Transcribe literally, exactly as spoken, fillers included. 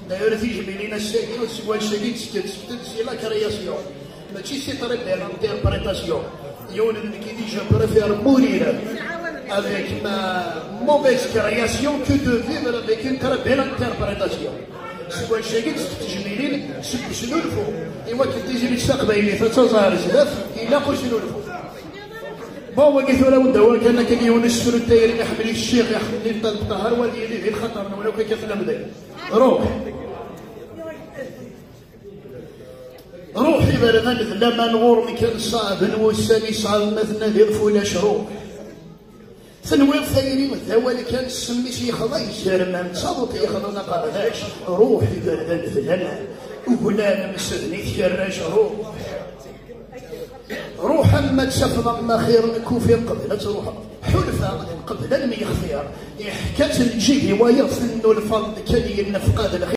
D'ailleurs, tijmilin ass-agi, seg wannect-agi d-sket, sket si la création. Mačči si très belle interprétation. Yiwen n nekk i déjà préfère mourir avec ma mauvaise création que de vivre avec une très belle interprétation. Seg wannect-agi d-sket tijmilin seg usnulfu. I wakken tizlit taqbaylit ad taẓ ar zdat, ilaq usnulfu. Bon, wagi tura wen-d awal kan akka, yiwen usefru n tayri iḥemmel-it ccix, iḥemmel-it Ṭaleb Ṭaher, wa ad yili di lxaṭer-nwen akk akka tlemdem. Ruḥ. Ruḥ iberdan d laman ɣur-m kan ṣaɛben wussan i sɛan ma tnadiḍ f ulac ruḥ. Tenwiḍ tayri d awal kan s mmi-s yexḍa yezerman d taḍuṭ yexḍan aqerdac. Ruḥ iberdan d laman uglan msedni tkerrac ruḥ. Ruḥ am ma tafeḍ am axir nekk ufiɣ qbel ad truḥeḍ. Ḥulfaɣ d qbel ad myextiṛ. Iḥka-tt lǧid i wayeḍ tennulfaḍ-d kan yennefqad lxir.